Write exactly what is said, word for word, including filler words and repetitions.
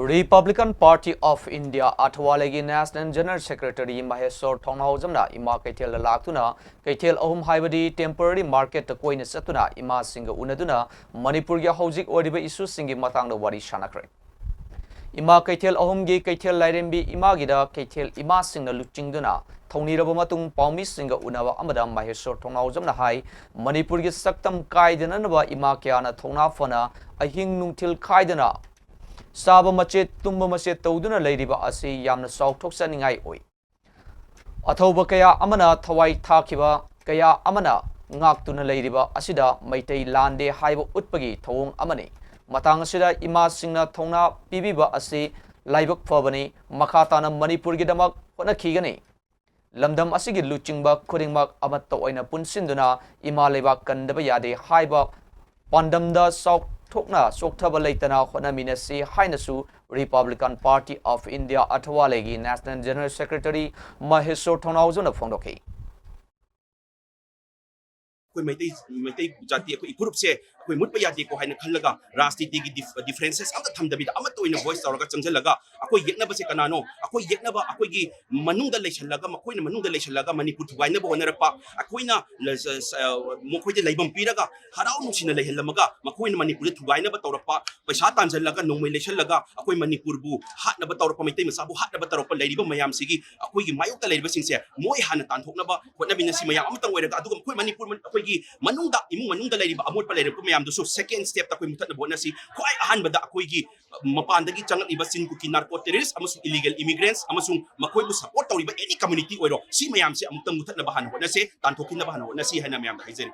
Republican Party of India ꯑꯊꯋꯥꯂꯩꯒꯤ National General Secretary ꯃꯍꯦꯁꯣꯔ ꯊꯣꯡꯅꯥꯎꯖꯝꯅ ꯏꯃꯥ ꯀꯩꯊꯦꯜꯗ ꯂꯥꯛꯇꯨꯅ ꯀꯩꯊꯦꯜ ꯑꯍꯨꯝ ꯍꯥꯏꯕꯗꯤ temporary marketꯇ ꯀꯣꯏꯅ ꯆꯠꯇꯨꯅ ꯏꯃꯥꯁꯤꯡꯒ ꯎꯅꯗꯨꯅ ꯃꯅꯤꯄꯨꯔꯒꯤ ꯍꯧꯖꯤꯛ ꯑꯣꯏꯔꯤꯕ issueꯁꯤꯡꯒꯤ ꯃꯇꯥꯡꯗ ꯋꯥꯔꯤ ꯁꯥꯟꯅꯈ꯭ꯔꯦ꯫ ꯏꯃꯥ ꯀꯩꯊꯦꯜ ꯑꯍꯨꯝꯒꯤ ꯀꯩꯊꯦꯜ ꯂꯥꯏꯔꯦꯝꯕꯤ ꯏꯃꯥꯒꯤꯗ ꯀꯩꯊꯦꯜ ꯏꯃꯥꯁꯤꯡꯅ ꯂꯨꯆꯤꯡꯗꯨꯅ ꯊꯧꯅꯤꯔꯕ ꯃꯇꯨꯡ ꯄꯥꯎꯃꯤꯁꯤꯡꯒ ꯎꯅꯕ ꯑꯃꯗ ꯃꯍꯦꯁꯣꯔ ꯊꯣꯡꯅꯥꯎꯖꯝꯅ ꯍꯥꯏ, ꯃꯅꯤꯄꯨꯔꯒꯤ ꯁꯛꯇꯝ ꯀꯥꯏꯗꯅꯅꯕ ꯏꯃꯥ ꯀꯌꯥꯅ ꯊꯧꯅꯥ ꯐꯅ ꯑꯍꯤꯡ ꯅꯨꯡꯊꯤꯜ ꯈꯥꯏꯗꯅ ꯆꯥꯕ ꯃꯆꯦꯠ ꯇꯨꯝꯕ ꯃꯆꯦꯠ ꯇꯧꯗꯨꯅ ꯂꯩꯔꯤꯕ ꯑꯁꯤ ꯌꯥꯝꯅ ꯆꯥꯎꯊꯣꯛꯆꯅꯤꯡꯉꯥꯏ ꯑꯣꯏ꯫ ꯑꯊꯧꯕ ꯀꯌꯥ ꯑꯃꯅ ꯊꯋꯥꯏ ꯊꯥꯈꯤꯕ ꯀꯌꯥ ꯑꯃꯅ ꯉꯥꯛꯇꯨꯅ ꯂꯩꯔꯤꯕ ꯑꯁꯤꯗ ꯃꯩꯇꯩ ꯂꯥꯟꯗꯦ ꯍꯥꯏꯕ ꯎꯠꯄꯒꯤ ꯊꯧꯑꯣꯡ ꯑꯃꯅꯤ꯫ ꯃꯇꯥꯡ ꯑꯁꯤꯗ ꯏꯃꯥꯁꯤꯡꯅ ꯊꯧꯅꯥ ꯄꯤꯕꯤꯕ ꯑꯁꯤ ꯂꯥꯏꯕꯛ ꯐꯕꯅꯤ꯫ ꯃꯈꯥ ꯇꯥꯅ ꯃꯅꯤꯄꯨꯔꯒꯤꯗꯃꯛ ꯍꯣꯠꯅꯈꯤꯒꯅꯤ꯫ ꯂꯝꯗꯝ ꯑꯁꯤꯒꯤ ꯂꯨꯆꯤꯡꯕ ꯈꯨꯗꯤꯡꯃꯛ ꯑꯃꯠꯇ ꯑꯣꯏꯅ ꯄꯨꯟꯁꯤꯟꯗꯨꯅ ꯏꯃꯥ ꯂꯩꯕꯥꯛ ꯀꯟꯗꯕ ꯌꯥꯗꯦ ꯍꯥꯏꯕ ꯄꯥꯟꯗꯝꯗ ꯆꯥꯎꯊꯣꯛꯅ ꯆꯣꯛꯊꯕ ꯂꯩꯇꯅ ꯍꯣꯠꯅꯃꯤꯟꯅꯁꯤ ꯍꯥꯏꯅꯁꯨ Republican Party of India ꯑꯊꯋꯥꯂꯩꯒꯤ National General Secretary ꯃꯍꯦꯁꯣꯔ ꯊꯣꯡꯅꯥꯎꯖꯝꯅ ꯐꯣꯡꯗꯣꯛꯈꯤ꯫ ꯑꯩꯈꯣꯏ ꯃꯩꯇꯩ ꯃꯩꯇꯩ ꯖꯥꯇꯤ ꯑꯩꯈꯣꯏ ꯏꯀꯨꯔꯨꯞꯁꯦ ꯑꯩꯈꯣꯏ ꯃꯨꯠꯄ ꯌꯥꯗꯦꯀꯣ ꯍꯥꯏꯅ ꯈꯜꯂꯒ ꯔꯥꯖꯅꯤꯇꯤꯒꯤ differences ꯑꯝꯇ ꯊꯝꯗꯕꯤꯗ ꯑꯃꯠꯇ ꯑꯣꯏꯅ voice ꯇꯧꯔꯒ ꯆꯪꯁꯤꯜꯂꯒ ꯑꯩꯈꯣꯏ ꯌꯦꯛꯅꯕꯁꯦ ꯀꯅꯥꯅꯣ? ꯑꯩꯈꯣꯏ ꯌꯦꯛꯅꯕ ꯑꯩꯈꯣꯏꯒꯤ ꯃꯅꯨꯡꯗ ꯂꯩꯁꯜꯂꯒ ꯃꯈꯣꯏꯅ ꯃꯅꯨꯡꯗ ꯂꯩꯁꯜꯂꯒ ꯃꯅꯤꯄꯨꯔ ꯊꯨꯒꯥꯏꯅꯕ ꯍꯣꯠꯅꯔꯛꯄ, ꯑꯩꯈꯣꯏꯅ ꯃꯈꯣꯏꯗ ꯂꯩꯐꯝ ꯄꯤꯔꯒ ꯍꯔꯥꯎ ꯅꯨꯡꯁꯤꯅ ꯂꯩꯍꯜꯂꯝꯃꯒ ꯃꯈꯣꯏꯅ ꯃꯅꯤꯄꯨꯔꯗ ꯊꯨꯒꯥꯏꯅꯕ ꯇꯧꯔꯛꯄ, ꯄꯩꯁꯥ ꯇꯥꯟꯁꯤꯜꯂꯒ ꯅꯣꯡꯃꯩ ꯂꯩꯁꯜꯂꯒ ꯑꯩꯈꯣꯏ ꯃꯅꯤꯄꯨꯔꯕꯨ ꯍꯥꯠꯅꯕ ꯇꯧꯔꯛꯄ, ꯃꯩꯇꯩ ꯃꯆꯥꯕꯨ ꯍꯥꯠꯅꯕ ꯇꯧꯔꯛꯄ ꯂꯩꯔꯤꯕ ꯃꯌꯥꯝꯁꯤꯒꯤ ꯑꯩꯈꯣꯏꯒꯤ ꯃꯥꯌꯣꯛꯇ ꯂꯩꯔꯤꯕꯁꯤꯡꯁꯦ ꯃꯣꯏ ꯍꯥꯟꯅ ꯇꯥꯟꯊꯣꯛꯅꯕ ꯍꯣꯠꯅꯃꯤꯟꯅꯁꯤ ꯃꯌꯥꯝ ꯑꯃꯇꯪ ꯑꯣꯏꯔꯒ, ꯑꯗꯨꯒ ꯑꯩꯈꯣꯏ ꯃꯅꯤꯄꯨꯔ ꯑꯩꯈꯣꯏꯒꯤ ꯃꯅꯨꯡꯗ ꯏꯃꯨꯡ ꯃꯅꯨꯡꯗ ꯂꯩꯔꯤꯕ ꯑꯃꯣꯠꯄ ꯂꯩꯔꯛꯄ ꯃꯌꯥꯝꯗꯨꯁꯨ second stepꯇ ꯑꯩꯈꯣꯏ ꯃꯨꯊꯠꯅꯕ ꯍꯣꯠꯅꯁꯤ꯫ ꯈ꯭ꯋꯥꯏ ꯑꯍꯥꯟꯕꯗ ꯑꯩꯈꯣꯏꯒꯤ ꯃꯄꯥꯟꯗꯒꯤ ꯆꯪꯂꯛꯂꯤꯕ ꯆꯤꯟ ꯀꯨꯀꯤ narco terrorist ꯑꯃꯁꯨꯡ illegal immigrants ꯑꯃꯁꯨꯡ ꯃꯈꯣꯏꯕꯨ support ꯇꯧꯔꯤꯕ any community ꯑꯣꯏꯔꯣ, ꯁꯤ ꯃꯌꯥꯝꯁꯦ ꯑꯃꯨꯛꯇꯪ ꯃꯨꯊꯠꯅꯕ ꯍꯥꯟꯅ ꯍꯣꯠꯅꯁꯦ, ꯇꯥꯟꯊꯣꯛꯈꯤꯅꯕ ꯍꯥꯟꯅ ꯍꯣꯠꯅꯁꯤ ꯍꯥꯏꯅ ꯃꯌꯥꯝꯗ ꯍꯥꯏꯖꯔꯤ꯫